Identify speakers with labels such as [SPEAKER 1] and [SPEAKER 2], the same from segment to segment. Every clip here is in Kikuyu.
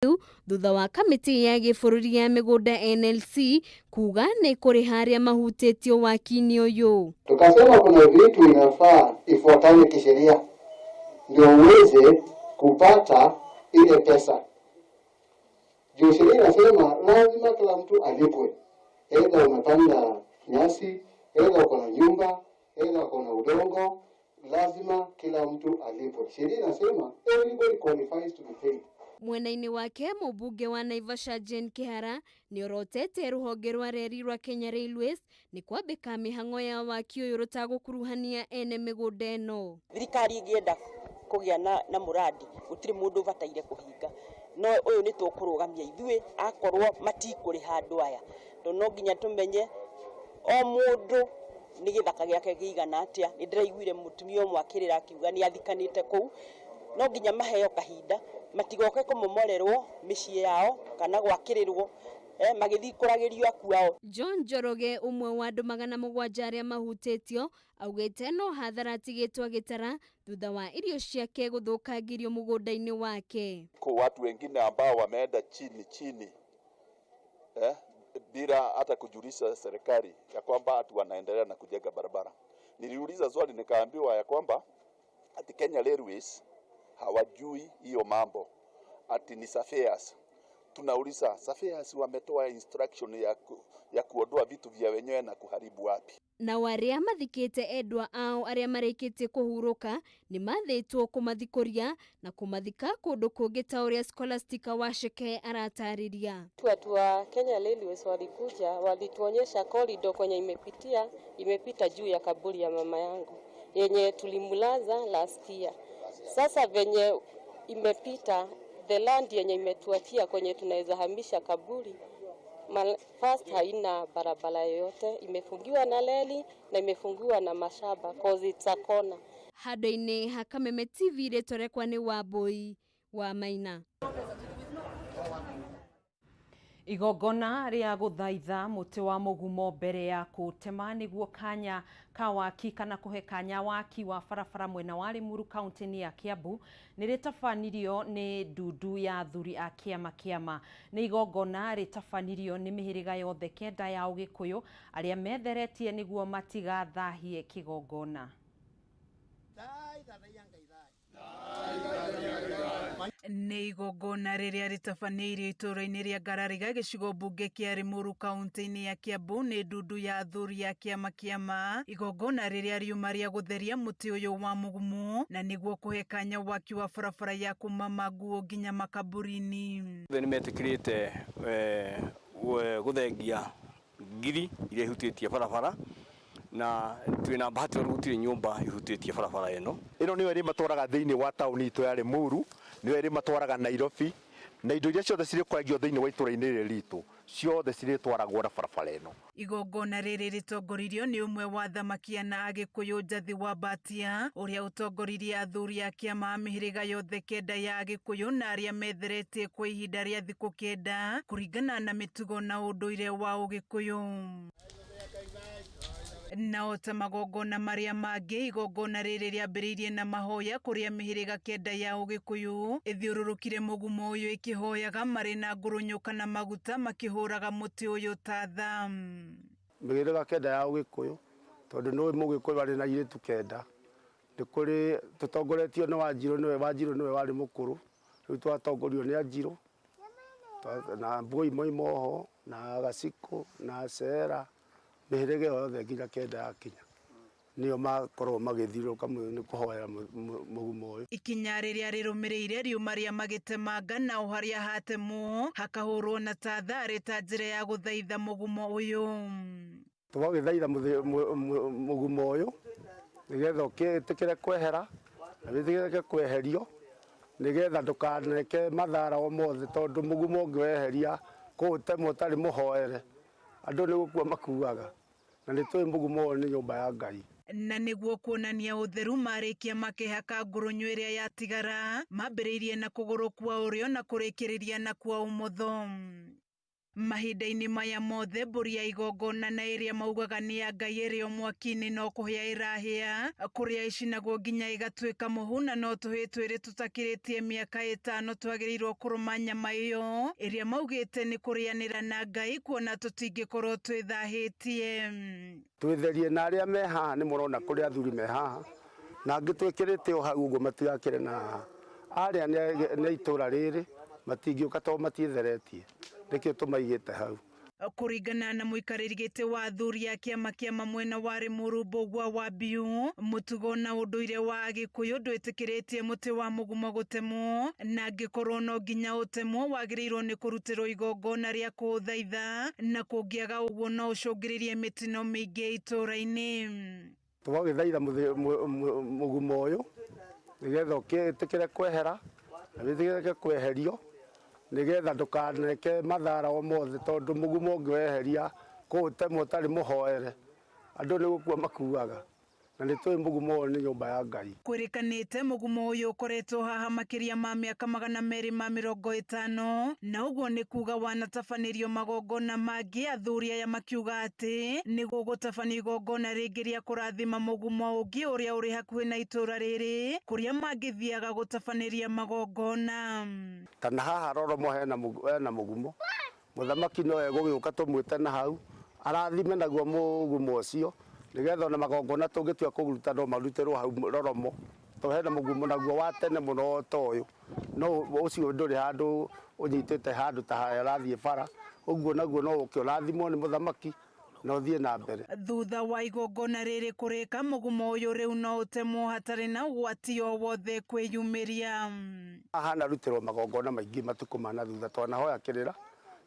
[SPEAKER 1] Thutha wa kamĩtĩ ya gĩbũrũri ya mĩgũnda NLC kuga nĩ kũrĩha arĩa mahutĩtio waki-inĩ ũyũ.
[SPEAKER 2] Tukasema kuna vitu inafaa ifuatane kisheria ndio uweze kupata ile pesa. Juu sheria inasema lazima kila mtu alipwe, aidha umepanda nyasi, aidha uko na nyumba, aidha uko na udongo, lazima kila mtu alipwe. Sheria inasema everybody qualifies to be paid.
[SPEAKER 1] Mwena-inĩ wake, mũmbunge wa Naivasha Jane Kihara nĩ orotete rũhonge rwa reri rwa Kenya Railways nĩ kwambĩka mĩhang'o ya waki ũyũ rũtagũkuruhania ene mĩgũnda ĩno.
[SPEAKER 3] Thirikari ĩngĩenda kũgĩa na mũrandi, gũtirĩ mũndũ ũbataire kũhinga, no ũyũ nĩ tũkũrũgamia ithuĩ akorwo matikũrĩha andũ aya, tondũ no nginya tũmenye o mũndũ nĩ gĩthaka gĩake kĩigana atĩa. Nĩ ndĩraiguire mũtumia ũmwe akĩrĩra akiuga nĩ athikanĩte kũu. No nginya maheo kahinda, matigoke kũmomorerwo mĩciĩ yao kana gwakĩrĩrwo magĩthiĩ kũragĩrio akuao.
[SPEAKER 1] John Njoroge, ũmwe wa andũ 700 arĩa mahutĩtio, augĩte no hathara atigĩtwo agĩtara thutha wa irio ciake gũthũkangĩrio mũgũnda-inĩ wake.
[SPEAKER 4] Kwa watu wengine ambao wameenda chini chini bila hata kujulisha serikali ya kwamba ati wanaendelea na kujenga barabara. Niliuliza swali nikaambiwa ya kwamba ati Kenya Railways hawajui hiyo mambo, ati ni surveyors. Tunauliza, surveyors wametoa instruction ya kuondoa vitu vya wenyewe na kuharibu wapi?
[SPEAKER 1] Nao arĩa mathikĩte endwa ao arĩa marĩkĩtie kũhurũka nĩ mathĩtwo kũmathikũria na kũmathika kũndũ kũngĩ ta ũrĩa Scholastica Waceke aratarĩria.
[SPEAKER 5] Watu wa Kenya Railways walikuja, walituonyesha corridor kwenye imepitia, imepita juu ya kaburi ya mama yangu yenye tulimulaza last year. Sasa venye imepita, the land yenye imetuachia kwenye tunaweza hamisha kaburi first haina barabara yoyote, imefungiwa na reli na imefungiwa na mashamba, 'cause it's a corner.
[SPEAKER 1] Handũ-inĩ ha Kameme TV, rĩtwa rĩakwa nĩ Wambui wa Maina.
[SPEAKER 6] Igongona rĩa gũthaitha mũtĩ wa mũgumo mbere ya kũũtema nĩguo kanya ka waki kana kũhe kanya waki wa barabara mwena wa Limuru, kaunti-inĩ ya Kiambu, nĩ rĩtabanirio nĩ ndundu ya athuri a kĩama kĩama. Nĩ igongona rĩtabanirio nĩ mĩhĩrĩga yothe kenda ya Ũgĩkũyũ arĩa metheretie nĩguo matigathahie kĩgongona.
[SPEAKER 7] Nĩ igongona rĩrĩa rĩtabanĩirio itũũra-inĩ rĩa Ngarariga, gĩcigo mbunge kĩa Limuru, kaunti-inĩ ya Kiambu, nĩ ndundu ya athuri ya kĩama kĩama. Igongona rĩrĩa riuma rĩa gũtheria mũtĩ ũyũ wa mũgumo na nĩguo kũhe kanya waki wa barabara ya kuma Manguo nginya makaburi-inĩ.
[SPEAKER 8] Othe nĩ metĩkĩrĩte gũthengia ngiri iria ihutĩtie barabara, na twĩna bahati tondũ gũtirĩ nyũmba ihutĩtie barabara ĩno.
[SPEAKER 9] Ĩno nĩyo ĩrĩmatwaraga thĩinĩ wa taũni itũ ya Limuru, nĩyo ĩrĩmatwaraga Nairobi, na indo iria ciothe cirĩkũragio thĩinĩ wa itũũra-inĩ rĩrĩ ritũ ciothe cirĩtwaragwo na barabara ĩno.
[SPEAKER 7] Igongona rĩrĩ rĩtongoririo nĩ ũmwe wa athamaki ana Agĩkũyũ, Njathi wa Mbatia, ũrĩa ũtongoririe athuri a kĩama a mĩhĩrĩga yothe kenda ya Agĩkũyũ na arĩa metheretie kwa ihinda rĩa thikũ 9 kũringana na mĩtugo na ũndũire wa Ũgĩkũyũ. Na ota magongona marĩa mangĩ, igongona rĩrĩ rĩambĩrĩirie na mahoya kũrĩa mĩhĩrĩga kenda ya Ũgĩkũyũ ĩthiũrũrũkire mũgumo ũyũ ĩkĩhoyaga marĩ na ngũrũnyũ kana maguta, makĩhũraga mũtĩ ũyũ ta tha.
[SPEAKER 10] Mĩhĩrĩga kenda ya Ũgĩkũyũ, tondũ nĩ Mũgĩkũyũ arĩ na airĩtu kenda. Nĩ kũrĩ tũtongoretio nĩ Wanjirũ, nĩwe Wanjirũ nĩwe warĩ mũkũrũ, rĩu twatongorio nĩ Anjirũ na Mbũi moima oho na Gacikũ na Cera, mĩhĩrĩga ĩyo yothe nginya kenda yakinya nĩo makoragwo magĩthiũrũrũka nĩ kũhoera mũgumo ũyũ.
[SPEAKER 7] Ikinya rĩrĩa rĩrũmĩrĩire riuma rĩa magĩtemanga, nao harĩa hatemwo hakahũrwo na tatharĩ ta njĩra ya gũthaitha mũgumo ũyũ.
[SPEAKER 10] Tũgagĩthaitha mũgumo ũyũ nĩgetha ũkĩtĩkĩre kwehera na wĩtĩkĩre kweherio nĩgetha ndũkaneke mathara o mothe, tondũ mũgumo ũngĩweheria kũũtema ũtarĩ mũhoere, andũ nĩ gũkua makuaga, na nĩ tũĩ mũgumo ũyũ nĩ nyũmba ya Ngai.
[SPEAKER 7] Na nĩguo kuonania ũtheru, marĩkia makĩhaka ngũrũnyũ ĩrĩa yatigara, mambĩrĩirie na kũgũrũ kwa ũrĩo na kũrĩkĩrĩria na kwa ũmotho. Mahinda-inĩ maya mothe mbũri ya igongona na ĩrĩa maugaga nĩ ya Ngai ĩrĩ o mwaki-inĩ no kũhĩa ĩrahĩa, kũrĩa ĩcinagwo nginya ĩgatuĩka mũhu, na no tũhĩĩ twĩrĩ tũtakĩrĩtie mĩaka 5 twagĩrĩirwo kũrũma nyama ĩyo ĩrĩa maugĩte nĩ kũrĩanĩra na Ngai, kuona tũtingĩkorwo twĩthahĩtie.
[SPEAKER 10] Twĩtherie na arĩa me haha nĩ mũrona kũrĩ athuri me haha na angĩ twĩkĩrĩte o hau ũguo matigakĩre na haha. Arĩa nĩ itũra rĩrĩ matingĩũka tondũ matiĩtheretie, nĩkĩo tũmaigĩte hau.
[SPEAKER 7] Kũringana na mũikarĩri gĩtĩ wa athuri a kĩama kĩa mwena wa Limuru Mbũgua wa Mbiu, mũtugo na ũndũire wa Agĩkũyũ ndwĩtĩkĩrĩtie mũtĩ wa mũgumo gũtemwo, na angĩkorwo no nginya ũtemwo wagĩrĩirwo nĩ kũrutĩrwo igongona rĩa kũũthaitha, na kũngĩaga ũguo no ũcũngĩrĩrie mĩtino mĩingĩ itũũra-inĩ.
[SPEAKER 10] Tũgagĩthaitha mũgumo ũyũ nĩgetha ũkĩtĩkĩre kwehera na wĩtĩkĩre kweherio nĩgetha ndũkaneke mathara o mothe, tondũ mũgumo ũngĩweheria kũũtemwo ũtarĩ mũhoere andũ nĩ gũkua makuaga, na nĩ tũĩ mũgumo ũyũ nĩ nyũmba ya Ngai.
[SPEAKER 7] Kwĩrĩkanĩte mũgumo ũyũ ũkoretwo haha makĩria ma mĩaka 250, na ũguo nĩ kuga wanatabanĩrio magongona mangĩ, athuri aya makiuga atĩ nĩ gũgũtabanio igongona rĩngĩ rĩa kũrathima mũgumo ũngĩ ũrĩa ũrĩ hakuhĩ na itũũra rĩrĩ, kũrĩa mangĩthiaga gũtabanĩria magongona.
[SPEAKER 10] Kana haha Roromo hena mũgumo, mũthamaki no egũgĩũka tũmwĩte na hau arathime naguo mũgumo ũcio, nĩgetha ona magongona tũngĩtua kũruta no marutĩrwo hau Roromo, tondũ hena mũgumo naguo wa tene mũno ta ũyũ, no ũcio ndũrĩ handũ ũnyitĩte handũ ta haya ũrathiĩ bara, ũguo naguo no ũke ũrathimwo nĩ mũthamaki na ũthiĩ na mbere.
[SPEAKER 7] Thutha wa igongona rĩrĩ kũrĩka, mũgumo ũyũ rĩu no ũtemwo hatarĩ na ũgwati o wothe kwĩyumĩria.
[SPEAKER 10] Haha hanarutĩrwo magongona maingĩ matukũ ma na thutha, twanahoya kĩrĩra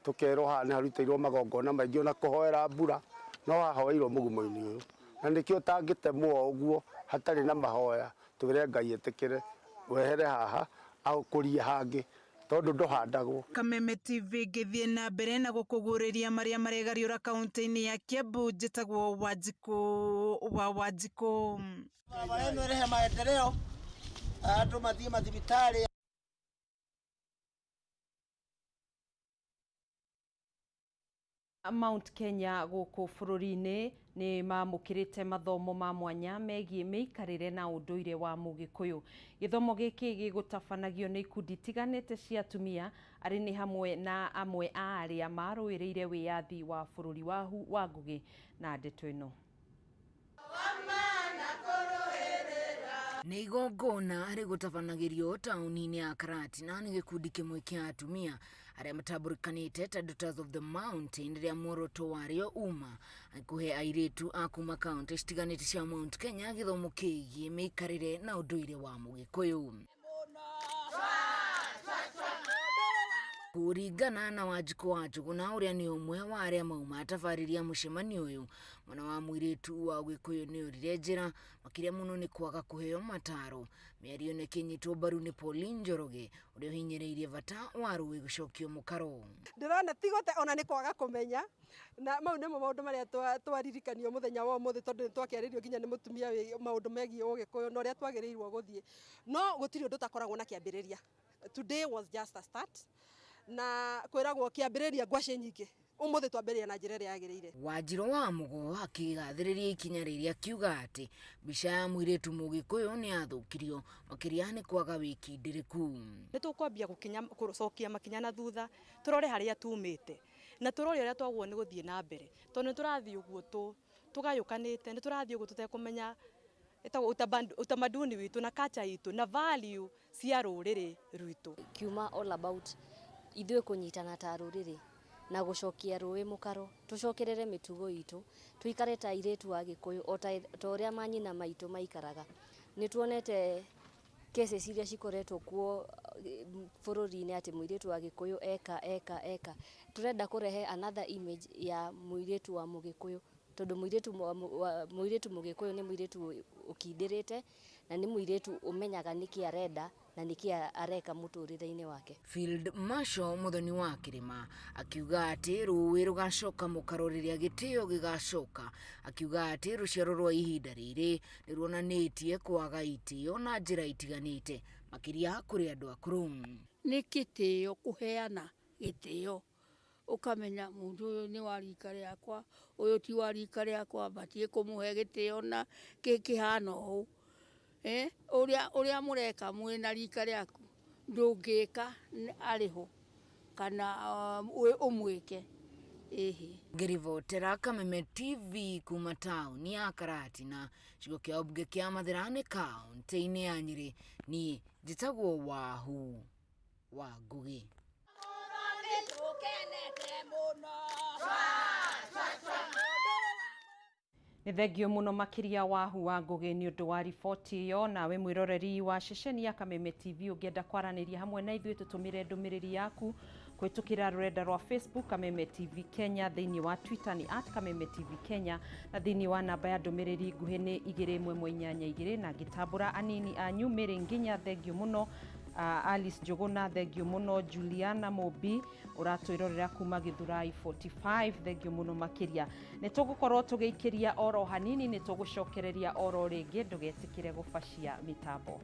[SPEAKER 10] tũkerwo haha nĩ harutĩirwo magongona maingĩ ona kũhoera mbura no hahoeirwo mũgumo-inĩ ũyũ, na nĩkĩo ũtangĩtemwo o ũguo hatarĩ na mahoya, twĩre Ngai etĩkĩre wehere haha aũkũrie hangĩ, tondũ ndũhandagwo.
[SPEAKER 7] Kameme TV ngĩthiĩ na mbere na gũkũguũrĩria marĩa maregariũra kaunti-inĩ ya Kiambu, njĩtagwo Wanjikũ wa Wanjikũ.
[SPEAKER 11] Barabara ĩno ĩrehe maendeleo, andũ mathiĩ mathibitarĩ.
[SPEAKER 6] Mount Kenya gũkũ bũrũri-inĩ nĩ mamũkĩrĩte mathomo ma mwanya megiĩ mĩikarĩre na ũndũire wa Mũgĩkũyũ. Gĩthomo gĩkĩ gĩgũtabanagio nĩ ikundi itiganĩte cia atumia arĩ nĩ hamwe na amwe a arĩa marũĩrĩire wĩyathi wa bũrũri wa Ngũgĩ na ndeto ĩno.
[SPEAKER 12] Nĩ igongona rĩgũtabanagĩrio taũni-inĩ ya Karatina nĩ gĩkundi kĩmwe kĩa atumia arĩa matambũrĩkanĩte ta Daughters of the Mountain, rĩrĩa muoroto warĩo uma kũhe airĩtu a kuma kaunti citiganĩte cia Mount Kenya gĩthomo kĩgiĩ mĩikarĩre na ũndũire wa Mũgĩkũyũ. Kũringana na Wanjikũ wa Njũgũna ũrĩa nĩ ũmwe wa arĩa mauma tabarĩria mũcemanio ũyũ, mwana wa mũirĩtu wa Ũgĩkũyũ nĩ orire njĩra makĩria mũno nĩ kwaga kũheo mataro. Mĩario ĩno ĩkĩnyitwo mbaru nĩ Pauline Njoroge ũrĩa ũhinyĩrĩirie bata wa rũĩ gũcokio mũkaro.
[SPEAKER 13] Ndĩrona ti gũte ona nĩ kwaga kũmenya, na mau nĩmo maũndũ marĩa twaririkanio mũthenya wa ũmũthĩ, tondũ nĩ twakĩarĩrio nginya nĩ mũtumia wĩ maũndũ megiĩ Ũgĩkũyũ na ũrĩa twagĩrĩirwo gũthiĩ. No gũtirĩ ũndũ ũtakoragwo na kĩambĩrĩria. Today was just a start, na kwĩragwo kĩambĩrĩria ngwacĩ nyingĩ. Ũmũthĩ twambĩrĩria na njĩra ĩrĩa yagĩrĩire.
[SPEAKER 12] Wanjirũ wa Mũgo akĩgathĩrĩria ikinya rĩrĩa akiuga atĩ mbica ya mũirĩtu Mũgĩkũyũ nĩ yathũkirio makĩria nĩ kwaga wĩkindĩrĩku.
[SPEAKER 14] Nĩ tũkwambia gũcokia makinya na thutha, tũrore harĩa tumĩte na tũrore ũrĩa twagwo nĩ gũthiĩ na mbere, tondũ nĩ tũrathiĩ ũguo tũgayũkanĩte, nĩ tũrathiĩ ũguo tũtekũmenya ĩtagwo utamaduni witũ na culture itũ na value cia rũrĩrĩ rwitũ.
[SPEAKER 15] Kiuma all about ithuĩ kũnyitana ta rũrĩrĩ na gũcokia rũĩ mũkaro, tũcokerere mĩtugo itũ, tũikare ta airĩtu a Gĩkũyũ o ta ũrĩa manyina maitũ maikaraga. Nĩ tuonete cases iria cikoretwo kuo bũrũri-inĩ atĩ mũirĩtu wa Gĩkũyũ eka eka eka. Tũrenda kũrehe another image ya mũirĩtu wa Mũgĩkũyũ, tondũ mũirĩtu Mũgĩkũyũ nĩ mũirĩtu ũkindĩrĩte na nĩ mũirĩtu ũmenyaga nĩkĩ arenda na nĩkĩ areka mũtũrĩre-inĩ wake.
[SPEAKER 12] Field Marshal Muthoni wa Kĩrĩma akiuga atĩ rũĩ rũgacoka mũkaro rĩrĩa gĩtĩo gĩgacoka, akiuga atĩ rũciaro rwa ihinda rĩrĩ nĩ ruonanĩtie kwaga itĩo na njĩra itiganĩte makĩria kũrĩ andũ akũrũ.
[SPEAKER 16] Nĩ gĩtĩo kũheana gĩtĩo. Ũkamenya mũndũ ũyũ nĩ wa rika rĩakwa, ũyũ ti wa rika rĩakwa, batiĩ kũmũhe gĩtĩo na kĩhana ũũ. Ũrĩa ũrĩa mũreka mwĩna rika rĩaku ndũngĩka arĩ ho kana ũmwĩke ĩhĩ.
[SPEAKER 12] Ngĩribotera Kameme TV kuma taũni ya Karatina, gĩcigo kĩa ũmbunge kĩa Mathĩra-inĩ kaũntĩ-inĩ ya Nyĩrĩ, niĩ njĩtagwo Wahu wa Ngũgĩ.
[SPEAKER 6] Nĩ thengio mũno makĩria Wahu wa Ngũgĩ nĩ ũndũ wa riboti ĩyo. Nawe mwĩroreri wa ceceni ya Kameme TV ũngĩenda kwaranĩria hamwe na ithuĩ, tũtũmĩre ndũmĩrĩri yaku kũhĩtũkĩra rũrenda rwa Facebook Kameme TV Kenya, thĩinĩ wa Twitter nĩ @KamemeTVKenya, na thĩinĩ wa namba ya ndũmĩrĩri nguhĩ nĩ 21882. Na ngĩtambũra anini anyu Mĩrĩ nginya thengio mũno, Alice Njũgũna thengio mũno, Juliana Mũmbi ũratwĩrorera kuma Gĩthurai 45 thengio mũno makĩria. Nĩ tũgũkorwo tũgĩikĩria oro hanini, nĩ tũgũcokereria oro rĩngĩ, ndũgetĩkĩre gũbacia mĩtambo.